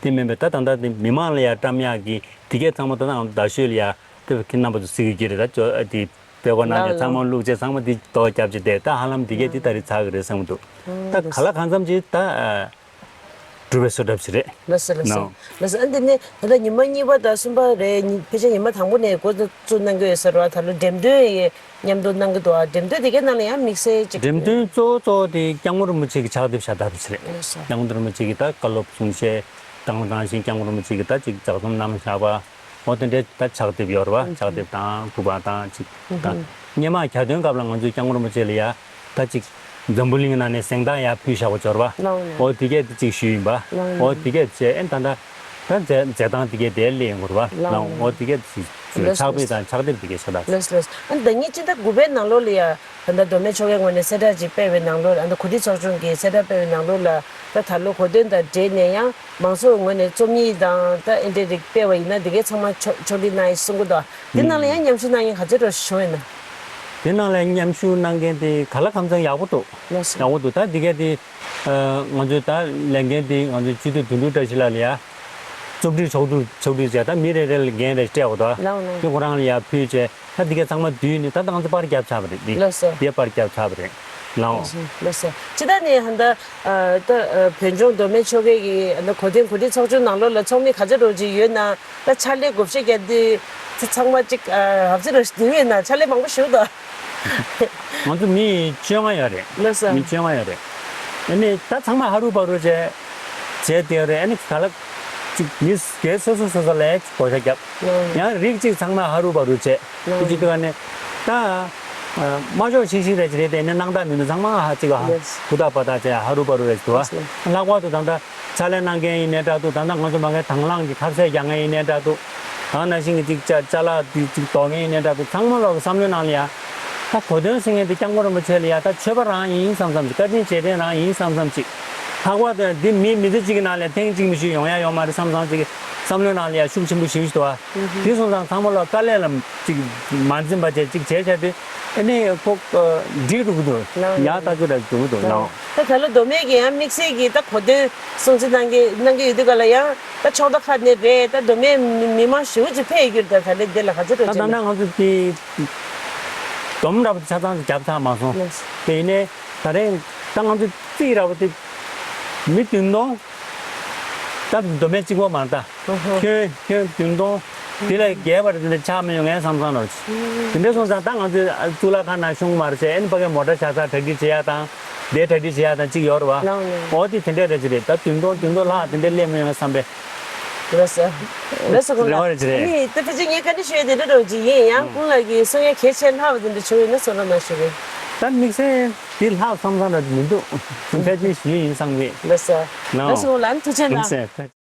དེ་མིན་པའི་ད་ད་ལྟ་དེ་མི་མང་ལ་ཡང་བཀྲམ་ཡག་གི་དེ་གས་ཚང་མ་ད་ལྟ་ང་ཚོ་རྡ་ཤོད་ལ་ཡ་དེ་ཁྱེད་རྣམ་པ་ཚོ་གཟིགས་ཀྱི་རེད། ད་ཅོ་ཨ་དེ་པེ་ཀོ་ནང་ནས་ཚང་མ་བླུགས་བྱས་ཚང་མ་དེ་ཏོག་རྒྱབ་བྱས་བསྡད། ད་ཧ་ལམ་དེ་གས་དེ་ད་རེས་ཚར་གི་རེད་བསམ་གྱི་འདུག་ད་ག་ལ་གང་འཚམ་ཅིག་ད་ཨ་གྲུབ་པའི་བཟོ་འདྲ་ཞིག་རེད། ལགས་སོ་ལགས་སོ། ལགས་སོ། ཨ་འདི་ནས་ད་ལྟ་ཉི་མ་གཉིས་པ་དང་གསུམ་པ་རེད། ཕལ་ཆེར་ཉི་མ་དང་པོ་ནས་འགོ་བཙུགས་གནང་གི་ཡོད་ས་རེད་བ། ད་ལོ་འགྲེམས་སྟོན་ཡི་མཉམ་དུ་གནང་གི་འདུག་ཨ། འགྲེམས་སྟོན་དེ་གའི་ནང་ལ་ཡང་དམིགས་བསལ་ཅིག་འགྲེམས་སྟོན་གཙོ་བོ་གཙོ་བོ་དེ་སྐྱབས་མགོན་རིན་པོ་ཆེ་གི་ཕྱག་དེབ་ཤ་སྟག་རེད་ཟེར། ལགས་སོ། སྐྱབས་མགོན་རིན་པོ་ཆེ་གི་ད་བཀའ་སློབ་གསུང་བཤད་དང་དེ་ནང་བཞིན་སྐྱབས་མགོན་རིན་པོ་ཆེ་གི་ད་ཅིག་ལྗགས་རྩོམ་བསྣམས་བཞག་པ་འོ་དེ་འདྲའི་ད་ཕྱག་དེབ་ཡོད་རེད་བ། ཕྱག་དེབ་དང་སྐུ་པར་དང་ཅིག་དང་སྔོན་མ་གྱ་སྟོན་སྐབས་ལ་ང་ཚོས་སྐྱབས་མགོན་རིན་པོ་ཆེ་ལ་ཡ་ད་ཅིག་འཛམ་བུ་གླིང་ནང་ནས་གཟེངས་རྟགས་ཡར་ཕུལ་བཞག་པ་འབྱོར་བ། ལགས་འོ་དེ་གས་དེ་ཅིག་ཞུས་ཡིན་པ། ལགས་འོ་དེ་གས་བྱས་ཨེ་ད་ད་ད་མཛད་མཛད་སྟངས་དེ་གས་དེ་ལས་ཡོང་དགོས་རེད་བ། ལགས་འོ་དེ་གས་དེ་ཅིག་ཞུས། ལགས་ཕྱག་དཔེ་དང་ཕྱག་དེབ་དེ་གས་ཤ་སྟག་ལགས་ལགས། ཨ་ཟླ་ཉིན་སྤྱི་ཟླ་དགུ་པའི་ནང་ལོགས་ལ་ཡ་ད་ལྟ་མདོ་སྨད་ཆོལ་ཁའི་ངོས་ནས་གསལ་བསྒྲགས་ཅིག་སྤེལ་བའི་ནང་ལོགས་ལ་ཨ་ད་གོ་སྒྲིག་ཚོགས་ཆུང་གིས་གསལ་བསྒྲགས་སྤེལ་བའི་ནང་ལོགས་ལ་ད་ད་ལོ་གོ་སྟོན་དང་འབྲེལ་ནས་ཡང་མང་ཚོགས་ངོས་ནས་རྩོམ་ཡིག་དང་ད་ཨེ་འདྲས་རིགས་སྤེལ་བ་ཡིན་ན་དེ་གས་ཚང་མ་ཕྱོགས་ཕྱོགས་སྒྲིག་གནང་ཡིན་གསུང་གི་འདུག་དེ་ནང་ལ་ཡང་མཉམ་ཞུགས་གནང་མཁན་ག་ཚོད་འདྲ་བྱུང་ཡོད་ན། དེ་ནང་ལ་མཉམ་ཞུགས་གནང་མཁན་དེ་ག་ལ་གང་འཚམ་ཡག་པོ་འདུག་ལགས་སོ། ཡག་པོ་འདུག་ད་འདི་གས་དེ་ཨ་ང་ཚོའི་ད་ལས་འགན་དེ་ང་ཚོའི་སྤྱི་འཐུས་དོན་གྲུབ་བཀྲ་ཤིས་ལགས་ལ་ཡ། རྩོམ་སྒྲིག་ཕྱོགས་སྒྲིག་ཕྱོགས་སྒྲིག་བྱས། ད་མི་རེ་རེ་ལ་འགན་རེ་སྤྲད་པ་དང་། ལགས་ལགས། དེ་ཁོ་རང་ལ་ཡར་ཕུལ་བྱས། ད་འདི་གས་ཚང་མ་བསྡུས་ནས་ད་ང་ཚོ་པར་བརྒྱབ་ཚར་བ་རེད། འདི་ལགས་སོ། འདི་པར་བརྒྱབ་ཚར་བ་རེད། ལགས། ལགས་སོ། ལགས་སོ། ཇི་ལྟར་ནས་ཧན་ད་ཨ་ད་ཨ་བོད་ལྗོངས་མདོ་སྨད་ཆོལ་ཁའི་གི་ཨ་ད་གོ་སྟོན་གོ་སྒྲིག་ཚོགས་ཆུང་ནང་ལོགས་ལ་ཚོགས་མི་ག་ཚོད་རོགས་ཅིག་ཡོད་ན། ད་ཕྱག་ལས་བགོ་བཤའ་བརྒྱབ་དུས་ཚང་མ་གཅིག་ཨ་རབ་ཚེ་རོགས་ཞིག་བསྡུས་ཡོད་ན་ཕྱག་ལས་མང་པོ་ཞིག་འདུག་ང་ཚོ་མི་བཅོ་ལྔ་ཡོད་རེད། ལགས་སོ། མི་བཅོ་ལྔ་ཡོད་རེད། ཨ་ནི་ད་ཚང་མ་ཧ་རུ་བ་རུ་བྱས་བྱས་བསྡད་ཡོད་རེད། ཨ་ནི་ག་ལ་ཅིག་མི་སྒེར་སོ་སོ་སོ་སོ་ལ་བགོ་བཤའ་བརྒྱབ། ལགས། ཡང་རིགས་གཅིག་ཚང་མ་ཧ་རུ་བ་རུ་བྱས། ལགས། དེ་ཅིག་དུས་ཨ་ནི་ད་ཨ་མ་ཆོག་ཤིག་ཤིག་རེད་ཅིག་རེད་དེ། ཨ་ནི་སྣང་དག་མི་འདུག་ཚང་མ་ཧ་ཅིག་ཧ་ལགས། ཧུར་ཐག་པ་ཐག་བྱས་ཧ་རུ་བ་རུ་རེད་འདུག་ཨ། ལགས་སོ། ལྷག་པར་དུ་ད་ལྟ་ཕྱག་ལས་གནང་མཁན་ཡིན་ནའི་འདྲ་འདུག་ད་ལྟ་ང་ཚོ་མ་གིར་དང་བླངས་ཀྱི་ཐབས་ཤེས་རྒྱག་མཁན་ཡིན་ནའི་འདྲ་འདུག་ད་ནང་བཞིན་གྱི་ཅིག་ཅ་ཅ་ལག་དེ་ཅིག་དོར་མཁན་ཡིན་ནའི་འདྲ་འདུག་ཚང་མ་ལོག་གི་བསམ་བློའི་ནང་ལ་ཡ། ད་གོ་སྟོན་ཟེར་མཁན་དེ་སྐྱབས་མགོན་རིན་པོ་ཆེ་ལ་ཡ་ད་མཆོད་པ་རང་ཡིན་བསམ་བསམ་ཅིག་བཀའ་དྲིན་རྗེས་དྲན་རང་ཡིན་བསམ་བསམ་ཅིག་ལྷག་པར་དུ་འདི་མི་མི་ཚེ་གཅིག་གི་ནང་ལ་ཐེངས་གཅིག་མི་ཞིག་ཡོང་ཡ་ཡོད་མ་རེད་བསམ་བསམ་ཅིག་བསམ་བློའི་ནང་ལ་ཡ་ཤུགས་ཆེན་པོ་ཞེ་པོ་ཞིག་འདུག་ཨ། དེ་སོང་ཙང་ཚང་མ་ལོག་དཀའ་ལས་ལ་ཅིག་མ་འཛེམ་པ་བྱས་ཅིག་བྱས་བྱས་དུས། ཨ་ནི་ཁོ་ཨ་འགྲིག་འགྲོ་གི་འདུག་ལགས། ཡག་ལྟ་ཚུལ་ར་འགྲོ་གི་འདུག་ལགས། ལགས། ད་ད་ལོ་མདོ་སྨད་ཀྱི་ཡང་དམིགས་བསལ་གྱི་ད་གོ་སྟོན་སྲུང་བརྩི་གནང་གི་གནང་གི་ཡོད་དུས་ག་ལ་ཡང་ད་ཕྱོགས་མཐའ་ཁག་ནས་རེད། ད་མདོ་སྨད་མི་མི་མང་ཞེ་པོ་ཅིག་ཕེབས་ཡོད་རྒྱུ་རེད། ད་ད་ལོ་འདི་ལ་ག་ཚོད་འགྲོ་ད་ད་ཅེ་ན། ལྟ་ང་ཚོ་དེ་སྡོམ་འདྲ་པོ་དེ་ཆ་ཚང་ཞིག་བརྒྱབ་ཚར་མ་སོང་། ལགས། དེ་ཡིན་ནའི་ད་རེས་ད་ང་ཚོ་རྩིས་འདྲ་པོ་དེ་མི་བདུན་སྟོང་། ད་མདོ་སྨད་གཅིག་པོ་མ་རེད་ད། ཨོ་ཧོ། ཁྱོན་ཁྱོན་བདུན་སྟོང་། དེ་ལས་བརྒལ་བ་རེད། དེ་འདྲ་ཆགས་མི་ཡོང་ངས་བསམ་བསམ་རོགས། དེ་འདྲ་སོང་ཙང་ད་ང་ཚོས་གཙུག་ལག་ཁང་ནང་ཤོང་མ་རེད་ཟེར། ཨ་ནི་ཕ་གིའི་མོ་ཊ་ཆ་ཚང་གྲ་སྒྲིག་བྱེད་ཡ་དང་། དེ་གྲ་སྒྲིག་བྱེད་ཡ་དང་གཅིག་ཡོད་རེད་བ། ལགས་ལགས། འོ་དེ་དེ་འདྲ་རེད་ཅི་རེད། ད་བདུན་སྟོང་བདུན་སྟོང་ལྷག་དེ་འདྲ་སླེབས་མི་ཡོང་བསམ་པས། ལགས་སོ། ལགས་སོ། ཁོང་རེ་བ་རེ་ཅི་རེད། ཨ་ནི་ད་ཕལ་ཆེར་ངས་བཀའ་འདྲི་ཞུ་ཡ་དེ་འདྲ་འདྲ་བོ་ཅིག་ཡིན། ཡང་ཁོང་ལགས་ཀྱིས་གསུང་ཡ་གལ་ཆེ་ལྷག་པ་དེ་འདྲ་བྱུང་ཡོད་ན་གསུང་རོགས་གནང་ཞུ་གི། ད་དམིགས་བསལ་དེ་ལྷག་བསམ་བསམ་འདྲ་མི་འདུག་ཕལ་ཆེར་ཞུ་ཡ་ཡིན་བསམ་གི། ལགས་སོ། ལགས་སོ། ཁོང་ལགས་ཐུགས་རྗེ་གནང་། ལགས་སོ།